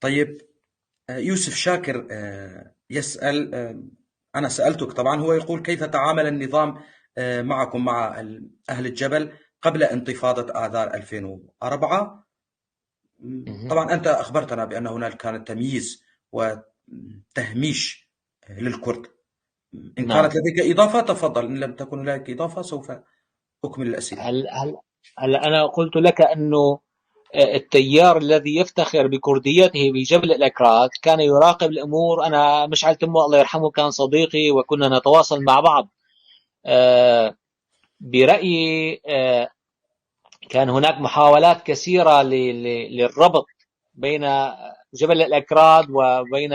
طيب، يوسف شاكر يسأل، أنا سألتك طبعا، هو يقول كيف تعامل النظام معكم مع أهل الجبل قبل انتفاضة آذار 2004؟ طبعا أنت أخبرتنا بأن هناك كان تمييز وتهميش للكرد. إن كانت لديك إضافة تفضل، إن لم تكن هناك إضافة سوف أكمل الأسئلة. هل أنا قلت لك أنه التيار الذي يفتخر بكرديته بجبل الأكراد كان يراقب الأمور. أنا مشعل تمو الله يرحمه كان صديقي وكنا نتواصل مع بعض. برأيي كان هناك محاولات كثيرة للربط بين جبل الأكراد وبين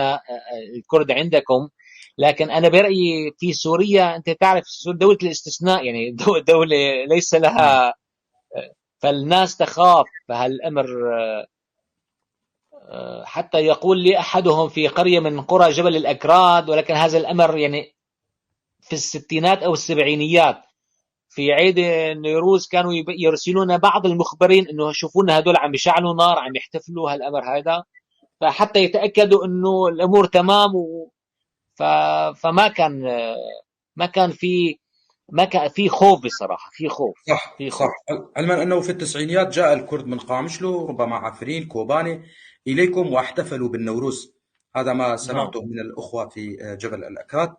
الكرد عندكم، لكن أنا برأيي في سوريا، أنت تعرف دولة الاستثناء، يعني دولة ليس لها، فالناس تخاف. فهالأمر حتى يقول لي أحدهم في قرية من قرى جبل الأكراد، ولكن هذا الأمر يعني في الستينات أو السبعينيات في عيد النيروز كانوا يرسلون بعض المخبرين إنه شوفونا هدول عم يشعلوا نار، عم يحتفلوا هالأمر هذا، فحتى يتأكدوا إنه الأمور تمام. فما كان، ما كان في، ما كان في خوف بصراحة، في خوف. في خوف. علما أنه في التسعينيات جاء الكرد من قامشلو، ربما عفرين، كوباني إليكم واحتفلوا بالنوروز. هذا ما سمعته من الأخوة في جبل الأكراد.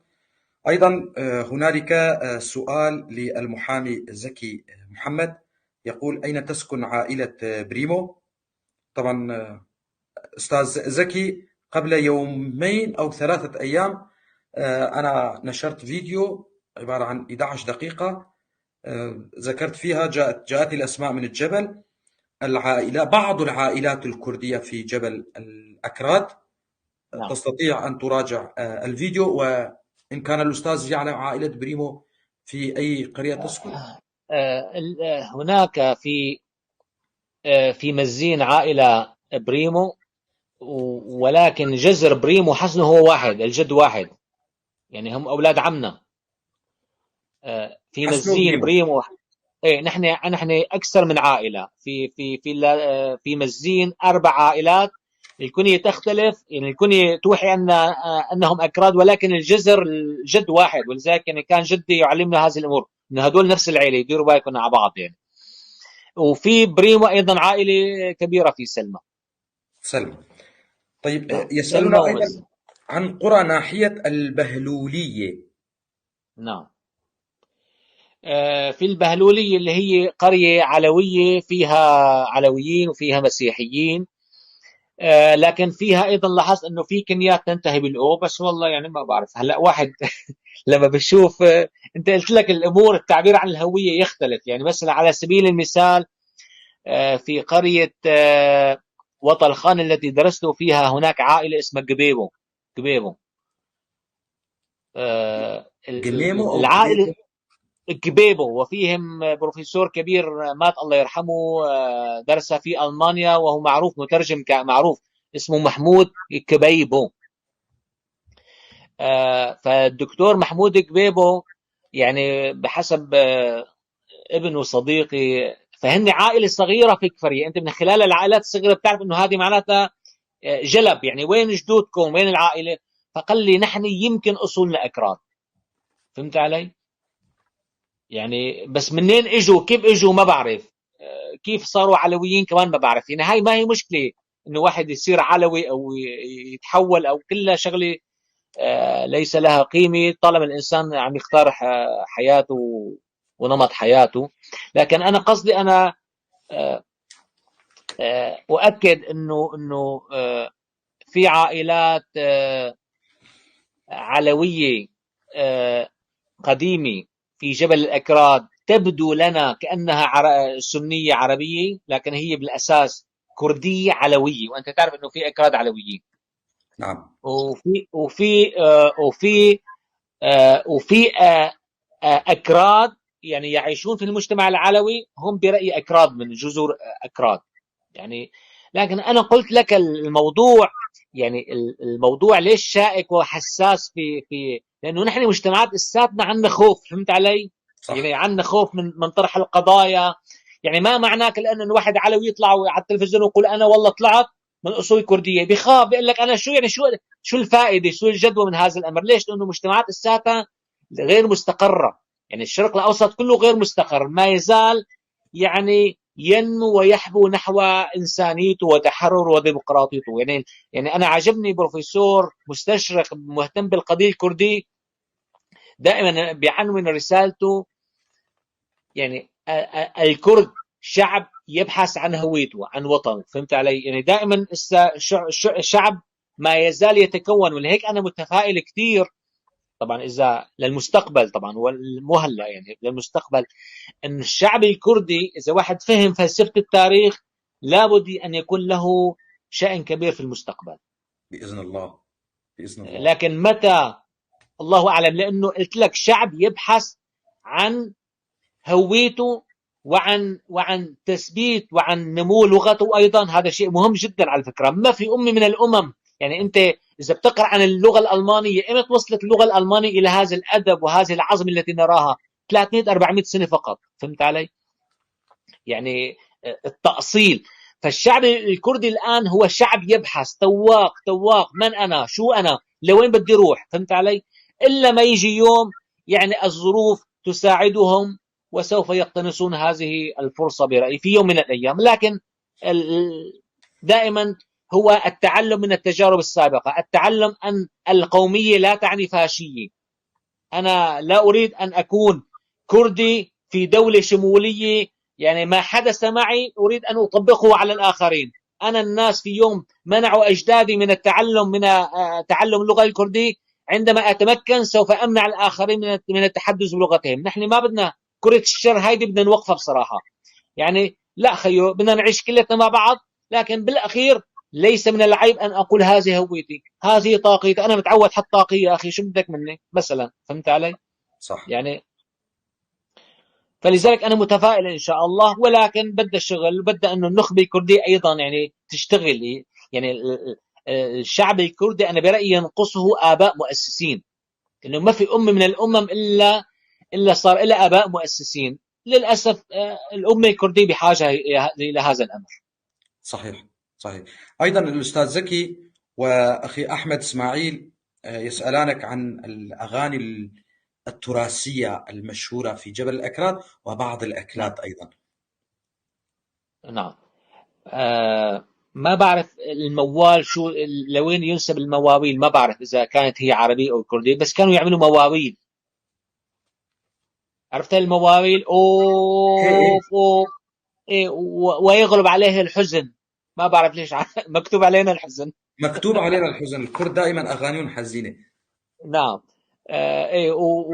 أيضا هنالك سؤال للمحامي زكي محمد، يقول أين تسكن عائلة بريمو؟ طبعا أستاذ زكي، قبل يومين أو 3 أيام أنا نشرت فيديو عبارة عن 11 دقيقة، ذكرت فيها جاءتني الأسماء من الجبل، بعض العائلات الكردية في جبل الأكراد. تستطيع أن تراجع الفيديو، وإن كان الأستاذ يعلم عائلة بريمو في أي قرية تسكن. هناك في مزين عائلة بريمو، ولكن جزر بريمو حسنه هو واحد، الجد واحد، يعني هم أولاد عمنا. في حسنو مزين بريمو. بريمو. إيه، نحن أكثر من عائلة في مزين 4 عائلات. الكنية تختلف، يعني الكنية توحي أنهم أكراد، ولكن الجزر الجد واحد، ولذلك كان جدي يعلمنا هذه الأمور، إنه هدول نفس العيلة، يديروا بالكم على بعض. وفي بريمو أيضا عائلة كبيرة في سلمى. سلمى. يسألنا سلمى أيضا ومزين. عن قرى ناحية البهلولية. نعم. في البهلولية اللي هي قرية علوية، فيها علويين وفيها مسيحيين، لكن فيها أيضا لاحظت أنه في كنيات تنتهي بالأو، بس والله ما بعرف. هلأ واحد لما بشوف، أنت قلت لك الأمور التعبير عن الهوية يختلف. مثلا على سبيل المثال، في قرية، وطلخان التي درست فيها هناك عائلة اسمها قبيبو. قبيبو. قبيبو أو العائلة قبيبو؟ قبيبو، وفيهم بروفيسور كبير مات الله يرحمه، درس في ألمانيا وهو معروف، مترجم معروف، اسمه محمود كبيبو. فالدكتور محمود كبيبو بحسب، ابنه صديقي، فهن عائلة صغيرة في كفرية. أنت من خلال العائلات الصغيرة بتعرف إنه هذه معناتها، جلب، يعني وين جدودكم، وين العائلة؟ فقال لي نحن يمكن أصولنا أكراد. فهمت علي؟ بس منين إجوا، كيف إجوا ما بعرف، كيف صاروا علويين كمان ما بعرف. هاي ما هي مشكلة إنه واحد يصير علوي أو يتحول أو كلها شغلة، ليس لها قيمة طالما الإنسان عم يختار حياته ونمط حياته. لكن أنا قصدي أنا، أؤكد إنه، في عائلات، علوية، قديمة في جبل الأكراد تبدو لنا كأنها سنية عربية، لكن هي بالأساس كردية علوية، وأنت تعرف إنه في أكراد علويين. وفي، أكراد يعيشون في المجتمع العلوي، هم برأيي أكراد من جذور أكراد. لكن أنا قلت لك الموضوع، الموضوع ليش شائك وحساس في لأنه نحن مجتمعات لساتنا عندنا خوف، فهمت علي؟ عندنا خوف من طرح القضايا. ما معناك لأنه الواحد علوي يطلع على التلفزيون ويقول أنا والله طلعت من اصول كرديه، بخاف، بيقول لك انا شو يعني، شو الفائده، شو الجدوى من هذا الامر؟ ليش؟ لانه مجتمعات الساتا غير مستقره، يعني الشرق الاوسط كله غير مستقر، ما يزال يعني ينمو ويحبو نحو انسانيته وتحرره وديمقراطيته. يعني انا عجبني بروفيسور مستشرق مهتم بالقضية الكردية دائما بعنون رسالته يعني الكرد شعب يبحث عن هويته، عن وطنه، فهمت علي؟ يعني دائما الشعب ما يزال يتكون، ولهيك انا متفائل كثير طبعا اذا للمستقبل، طبعا مو هلا، يعني للمستقبل، ان الشعب الكردي اذا واحد فهم فلسفة التاريخ لابد ان يكون له شأن كبير في المستقبل. باذن الله، باذن الله. لكن متى؟ الله اعلم، لانه قلت لك شعب يبحث عن هويته وعن تثبيت وعن نمو لغته ايضا، هذا شيء مهم جدا على فكرة. ما في امه من الامم، يعني انت اذا بتقرا عن اللغة الالمانية، ايمتى وصلت اللغة الالمانية الى هذا الادب وهذه العظمة التي نراها؟ 300 400 سنة فقط، فهمت علي؟ يعني التاصيل. فالشعب الكردي الان هو شعب يبحث، تواق تواق، من انا؟ شو انا؟ لوين بدي اروح؟ فهمت علي؟ الا ما يجي يوم يعني الظروف تساعدهم وسوف يقتنصون هذه الفرصة برايي في يوم من الايام. لكن دائما هو التعلم من التجارب السابقة، التعلم ان القومية لا تعني فاشيه. انا لا اريد ان اكون كردي في دولة شمولية، يعني ما حدث معي اريد ان اطبقه على الاخرين. انا الناس في يوم منعوا اجدادي من التعلم، من تعلم اللغة الكردية، عندما اتمكن سوف امنع الاخرين من التحدث بلغتهم. نحن ما بدنا كره الشر هيدي، بدنا نوقفها بصراحة. يعني لا خيو، بدنا نعيش كلتنا مع بعض، لكن بالاخير ليس من العيب ان اقول هذه هويتي، هذه طاقيتي، انا متعود حط طاقية يا اخي، شو بدك مني مثلا؟ فهمت علي؟ صح. يعني فلذلك انا متفائل ان شاء الله، ولكن بدها شغل، بدها انه النخبة الكردية ايضا يعني تشتغل. يعني الشعب الكردي انا برايي ينقصه اباء مؤسسين، انه ما في امه من الامم الا صار لها اباء مؤسسين. للاسف الامة الكردية بحاجة الى هذا الامر. صحيح صحيح. ايضا الاستاذ زكي واخي احمد اسماعيل يسالانك عن الاغاني التراثية المشهورة في جبل الاكراد وبعض الاكلات ايضا. نعم. ما بعرف الموال شو، لوين ينسب المواويل، ما بعرف اذا كانت هي عربية او كرديه، بس كانوا يعملوا مواويل. عرفت المواويل؟ اوف اوف، إيه، ويغلب عليه الحزن، ما بعرف ليش مكتوب علينا الحزن. مكتوب علينا الحزن، الكرد دائما اغانيهم حزينة. نعم. إيه،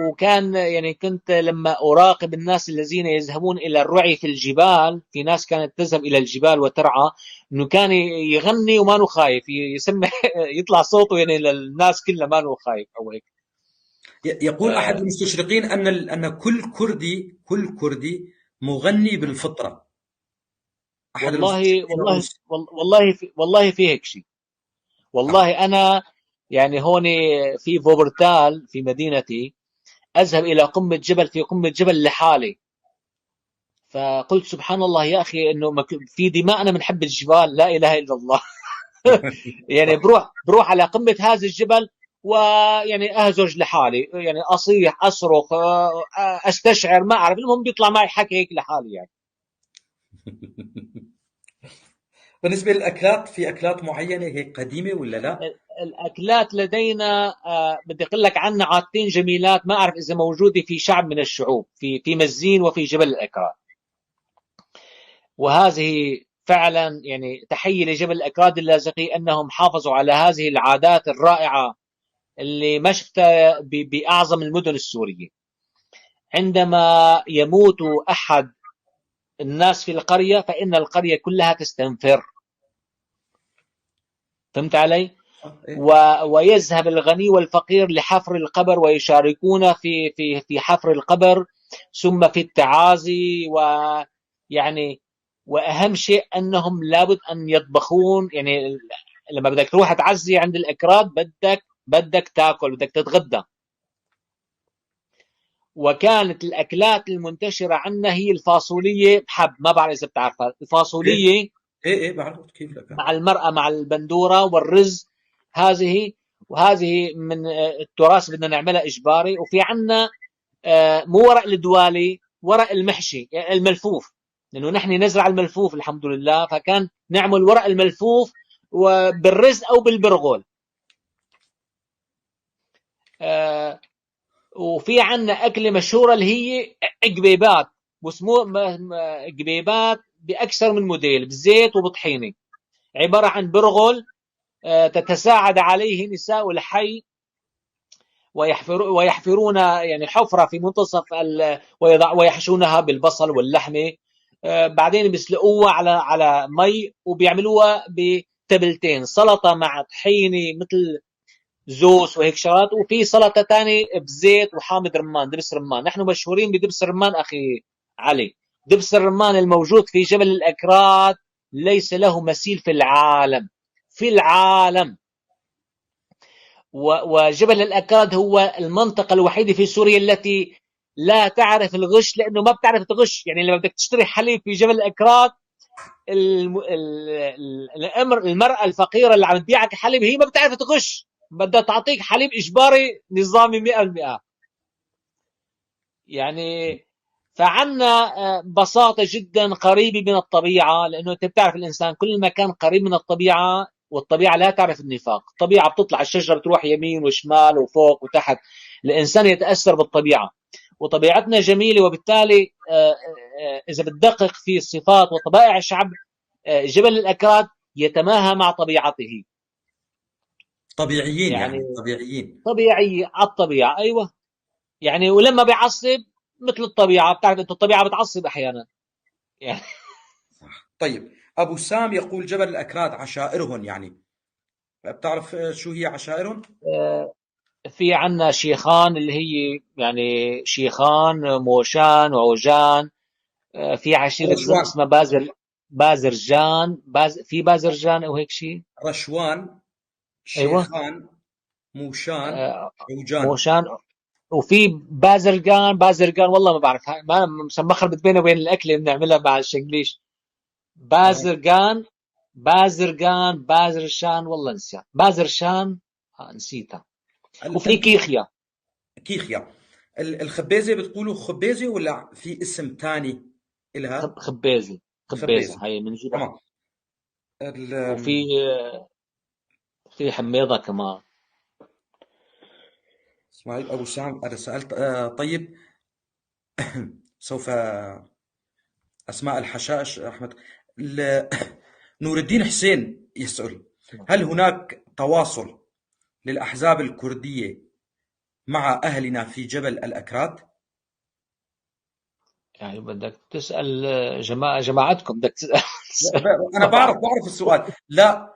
وكان يعني كنت لما اراقب الناس الذين يذهبون الى الرعي في الجبال، في ناس كانت تذهب الى الجبال وترعى، انه كان يغني وما خايف، يسمع يطلع صوته يعني للناس كلها، ما خايف او هيك. يقول احد المستشرقين ان كل كردي مغني بالفطرة. احد والله والله والله في والله في هيك شيء. والله انا يعني هون في فوبرتال في مدينتي اذهب الى قمة جبل، في قمة جبل لحالي، فقلت سبحان الله يا اخي انه في دماءنا بنحب الجبال، لا اله الا الله. يعني بروح على قمة هذا الجبل ويعني اهزج لحالي، يعني اصيح، اصرخ، استشعر، ما اعرف، المهم بيطلع معي حكي هيك لحالي يعني. بالنسبة للاكلات، في اكلات معينة هيك قديمة ولا لا؟ الاكلات لدينا بدي اقول لك عنا عادتين جميلات، ما اعرف اذا موجودة في شعب من الشعوب، في مزين وفي جبل الاكراد. وهذه فعلا يعني تحية لجبل الاكراد اللاذقي انهم حافظوا على هذه العادات الرائعة اللي ما شفتها باعظم المدن السورية. عندما يموت احد الناس في القرية فان القرية كلها تستنفر، فهمت علي؟ ويذهب الغني والفقير لحفر القبر ويشاركون في حفر القبر، ثم في التعازي، ويعني واهم شيء انهم لابد ان يطبخون. يعني لما بدك تروح تعزي عند الاكراد بدك تاكل، بدك تتغدى. وكانت الاكلات المنتشرة عندنا هي الفاصوليه بحب، ما بعرف اذا بتعرفها الفاصوليه. ايه بعرف كيف لك. مع المرأة مع البندورة والرز. هذه وهذه من التراث بدنا نعملها إجباري. وفي عنا مو ورق الدوالي، ورق المحشي يعني الملفوف، لأنه نحن نزرع الملفوف الحمد لله، فكان نعمل ورق الملفوف وبالرز أو بالبرغل. وفي عنا أكلة مشهورة اللي هي قبيبات، واسمه قبيبات بأكثر من موديل، بزيت وبطحينة، عبارة عن برغل تتساعد عليه نساء الحي ويحفرون يعني حفرة في منتصف ويحشونها بالبصل واللحمة، بعدين بيسلقوها على مي وبيعملوها بتبلتين، سلطة مع طحينة مثل زوس وهيك شغلات، وفي سلطة تانية بزيت وحامض رمان، دبس رمان. نحن مشهورين بدبس الرمان أخي علي، دبس الرمان الموجود في جبل الأكراد ليس له مثيل في العالم، في العالم. وجبل الأكراد هو المنطقة الوحيدة في سوريا التي لا تعرف الغش، لأنه ما بتعرف تغش. يعني لما بدك تشتري حليب في جبل الأكراد، المرأة الفقيرة اللي عم تبيعك حليب هي ما بتعرف تغش، بدها تعطيك حليب إجباري نظامي 100%. يعني فعنا بساطة جدا قريبة من الطبيعة، لأنه أنت بتعرف الإنسان كل ما كان قريب من الطبيعة، والطبيعة لا تعرف النفاق، الطبيعة بتطلع الشجرة بتروح يمين وشمال وفوق وتحت، الإنسان يتأثر بالطبيعة، وطبيعتنا جميلة، وبالتالي إذا بتدقق في الصفات وطبائع الشعب، جبل الأكراد يتماهى مع طبيعته. طبيعيين يعني طبيعيين، طبيعي على الطبيعة. أيوة يعني، ولما بيعصب مثل الطبيعة، بتعرف أنت الطبيعة بتعصب أحيانا يعني. صح. طيب أبو سام يقول جبل الأكراد عشائرهم، يعني بتعرف شو هي عشائرهم؟ في عنا شيخان اللي هي يعني شيخان موشان وعوجان، في عشيرة رشوان. اسمها بازرجان، في بازرجان أو هيك شيء، رشوان، أيوة. شيخان، موشان، عوجان. موشان، وفي بازرجان والله ما بعرف، ما مشان بخربط بينه وبين الأكل اللي بنعملها مع الشنجليش. بازرجان، بازرشان، والله نسيت بازرشان، نسيتها. وفي كيخيا. كيخيا. الخبيزة بتقولوا خبيزة ولا في اسم تاني إلها؟ خبيزة. خبيزة. خبيزة. هاي بنجيبها. تمام. وفي في حميضة كمان. اسماعيل أبو سام أنا سألت. طيب. سوف أسماء الحشائش أحمد. نور الدين حسين يسأل: هل هناك تواصل للأحزاب الكردية مع أهلنا في جبل الأكراد؟ يعني بدك تسأل جماعتكم، بدك تسأل. أنا بعرف السؤال. لا،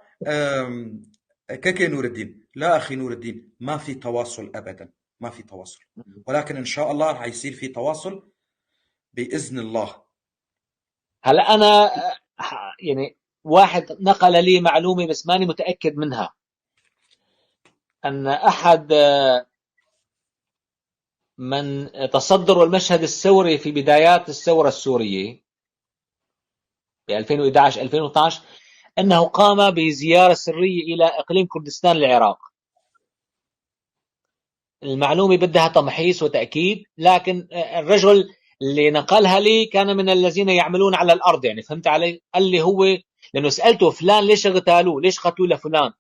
كيكي نور الدين، لا أخي نور الدين، ما في تواصل أبدا، ما في تواصل، ولكن إن شاء الله رح يصير في تواصل بإذن الله. هلا أنا واحد نقل لي معلومة بس ماني متأكد منها، أن أحد من تصدروا المشهد الثوري في بدايات الثورة السورية في 2011، 2012، أنه قام بزيارة سرية إلى إقليم كردستان العراق. المعلومة بدها تمحيص وتأكيد، لكن الرجل اللي نقلها لي كان من الذين يعملون على الأرض، فهمت علي؟ قال لي هو، لأنه سألته فلان ليش اغتالوه، ليش قتلوه لفلان،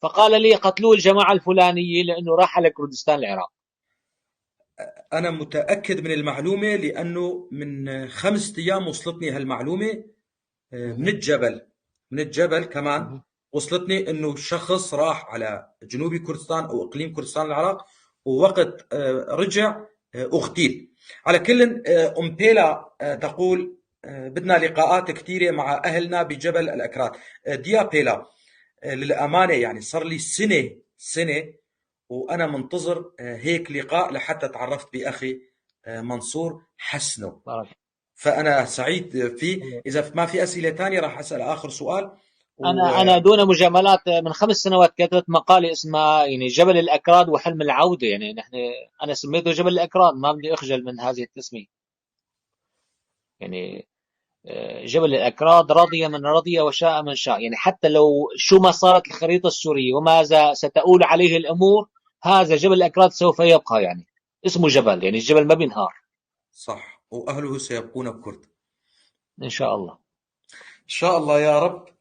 فقال لي قتلوه الجماعة الفلانية لأنه راح على كردستان العراق. أنا متأكد من المعلومة لأنه من 5 أيام وصلتني هالمعلومة، من الجبل كمان وصلتني أنه شخص راح على جنوب كردستان أو إقليم كردستان العراق، ووقت رجع اغتيل. على كل، أم بيلا تقول بدنا لقاءات كثيرة مع أهلنا بجبل الأكراد. ديا بيلا، للأمانة صار لي سنة وأنا منتظر هيك لقاء لحتى تعرفت بأخي منصور حسنو. بارك. فأنا سعيد فيه. إذا ما في أسئلة تانية راح أسأل آخر سؤال. أنا دون مجاملات من 5 سنوات كتبت مقالة اسمها جبل الأكراد وحلم العودة، أنا سميته جبل الأكراد، ما بدي أخجل من هذه التسمية. جبل الأكراد رضي من رضي وشاء من شاء. يعني حتى لو شو ما صارت الخريطة السورية وماذا ستؤول عليه الأمور، هذا جبل الأكراد سوف يبقى، يعني اسمه جبل، يعني الجبل ما بينهار. صح، وأهله سيبقون كرد إن شاء الله. إن شاء الله يا رب.